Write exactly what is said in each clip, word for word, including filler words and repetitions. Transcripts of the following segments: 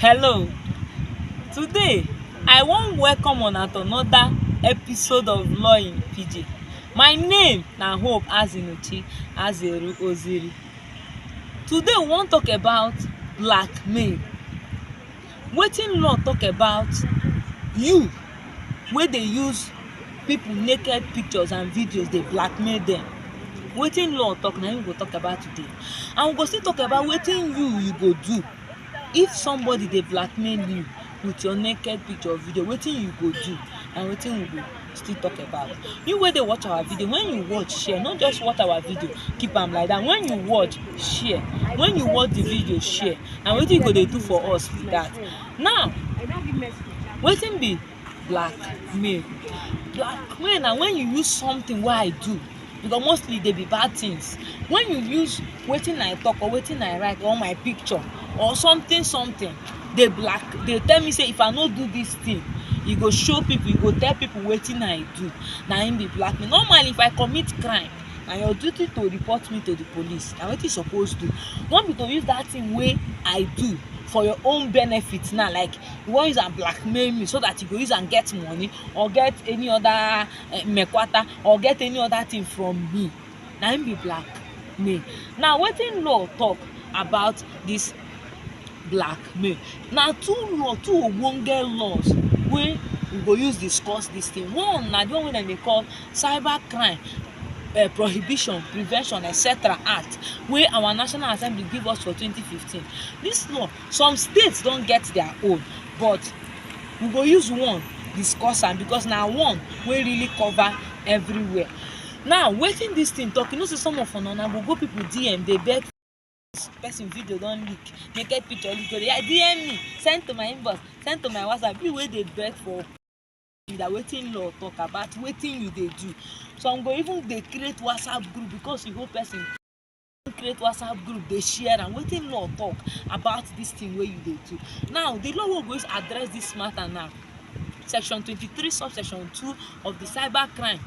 Hello, today I wan welcome una to another episode of Law in Pidgin. My name na Hope Azinuchi Azeru Oziri. Today we wan talk about blackmail. Wetin law talk about you wey dey use people naked pictures and videos dey blackmail them? Wetin law talk, na im we go talk about today. And we go still talk about wetin you, you go do if somebody dey blackmail you with your naked picture or video. Wetin you go do and wetin we go still talk about. You wey dey watch our video, when you watch, share. No just watch our video, keep am like that. When you watch, share. When you watch the video, share. Na wetin you go dey do for us be that. Now, wetin be blackmail? Blackmail na when you use something wey I do, because mostly dey be bad things. When you use wetin I talk or wetin I write or my picture or something something, dey black, dey tell me say if I no do this thing, you go show people, you go tell people wetin I do. Na im be blackmail. Normally, if I commit crime, na your duty to report me to the police. Na wetin you suppose do. No be to use that thing wey I do for your own benefit now, like you wan use am blackmail me so that you go use am get money or get any other eh, mekwata or get any other thing from me. Na im be blackmail. Now, wetin law talk about this blackmail? Na two law, two ogbonge laws wey we go use discuss this thing. One na the one wey dem dey call Cyber Crime uh, Prohibition, Prevention, et cetera Act, wey our National Assembly give us for twenty fifteen. This law, some states don get their own, but we go use one discuss am because na one wey really cover everywhere. Now, wetin this thing talk? You know say some of una, una go go people D M dey beg, person video don leak, naked picture leak, go dey, "Yeah, D M me, send to my inbox, send to my WhatsApp." You wey dey beg for that, wetin law talk about wetin you dey do? Some go even dey create WhatsApp group because you hold person create WhatsApp group, dey share am. Wetin law talk about this thing wey you dey do? Now, the law wey go use address this matter now, section twenty-three, subsection two of the Cyber Crime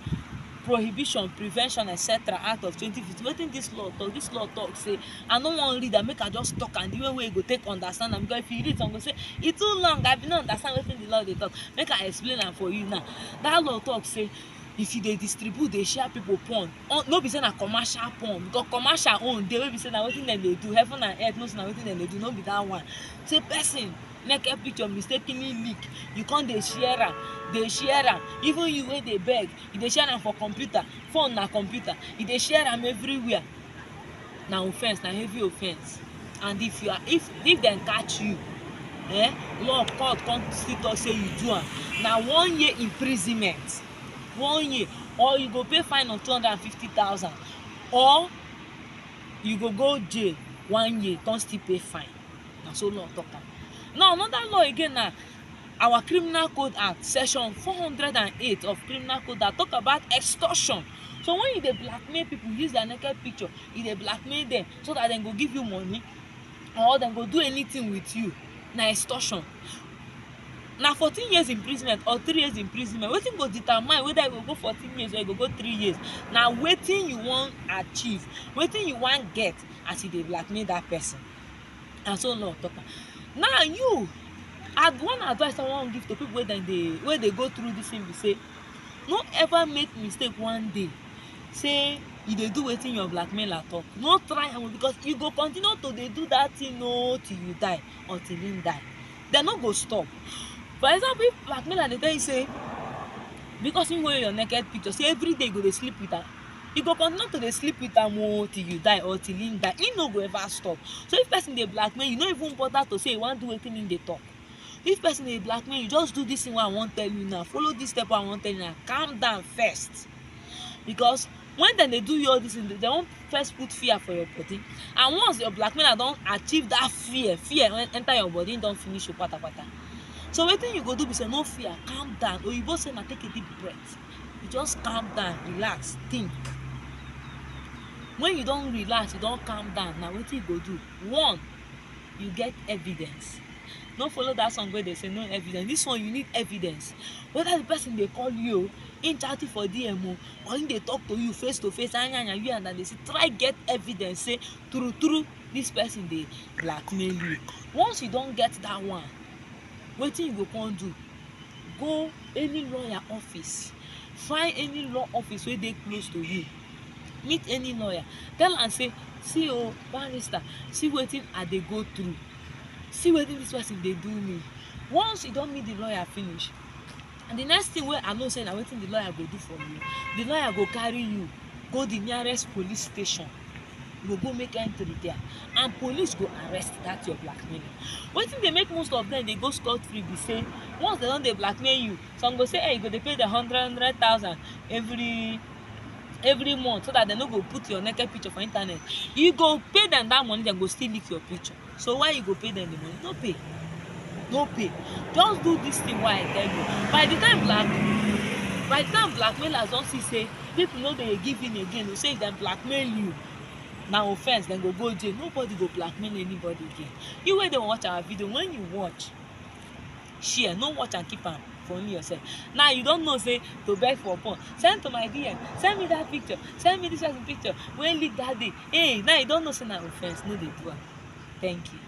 Prohibition, Prevention, et cetera Act of twenty fifteen. Wetin this law talk? This law talk say, I no wan read am, make I just talk am the way wey you go take understand am, because if you read, some go say, "E too long, I bin no understand wetin the law dey talk." Make I explain am for you now. That law talk say, if you dey distribute, dey share people porn, no be say na commercial porn, because commercial own dey wey be say na wetin dem dey do, heaven and earth know say na wetin dem dey do, no be that one. Say person naked picture mistakenly leak, you come dey share am, dey share am. Even you wey dey beg, you dey share am for computer, phone na computer, you dey share am everywhere. Na offense, na heavy offense. And if you are, if if dem catch you, eh, law, court come still talk say you do am, na one year imprisonment. One year, or you go pay fine of two hundred and fifty thousand, or you go go jail one year, come still pay fine. Na so law talk am. Now, another law again na our Criminal Code Act, section four hundred and eight of Criminal Code Act talk about extortion. So when you dey blackmail people, use their naked picture, you dey blackmail them so that dem go give you money or dem go do anything with you, na extortion. Na fourteen years imprisonment or three years imprisonment. Wetin go determine whether you go go fourteen years or you go go three years? Na wetin you wan achieve, wetin you wan get as you dey blackmail that person. And so law talk am. Now, you, ad one advice I wan give to people wey dem dey, wey dey go through this thing be say, no ever make mistake one day say you dey do wetin your blackmailer talk. No try am o, because you go continue to dey do that thing o till you die or till him die. Dem no go stop. For example, if blackmailer dey tell you say, because him wear your naked picture, say every day you go dey sleep with am, you go continue to dey sleep with am o till you die or till him die. He no go ever stop. So if person dey blackmail you, no even bother to say you wan do wetin him dey talk. If person dey blackmail you, just do this thing wey I wan tell you now. Follow this step wey I wan tell you now. Calm down first. Because when dem dey do you all this thing, dem wan first put fear for your body. And once your blackmailer don achieve that fear, fear en- enter your body, him don finish you patapata. So wetin you go do be say, no fear, calm down. Oyibo say na take a deep breath. You just calm down, relax, think. When you don relax, you don calm down, na wetin you go do? One, you get evidence. No follow that song wey dey say no evidence. This one, you need evidence. Whether the person dey call you o, him chat you for D M o, or him dey talk to you face to face, anyanya, you and am dey see, try get evidence say true true this person dey blackmail you. Once you don get that one, wetin you go come do? Go any lawyer office, find any law office wey dey close to you, meet any lawyer, tell am say, see o, barrister, see wetin I dey go through, see wetin this person dey do me. Once you don meet the lawyer finish, and the next thing wey I know say na wetin the lawyer go do for you, the lawyer go carry you go the nearest police station. You go go make entry there, and police go arrest that your blackmailer. Wetin dey make most of them dey go scot free be say, once dem don dey blackmail you, some go say, hey, you go dey pay the hundred, hundred thousand every every month, so that dem no go put your naked picture for internet. You go pay them that money, dem go still leak your picture. So why you go pay them the money? No pay. No pay. Just do this thing wey I tell you. By the time black by the time blackmailers don see say people no dey give in again, say if dem blackmail you, na offense, dem go go jail. Nobody go blackmail anybody again. You wey dey watch our video, when you watch, share, no watch and keep am for only yourself. Now you don know say to beg for porn, send to my DM, send me that picture, send me this person picture wey leak that day. Hey, now you don know say na offense, no dey do am. Thank you.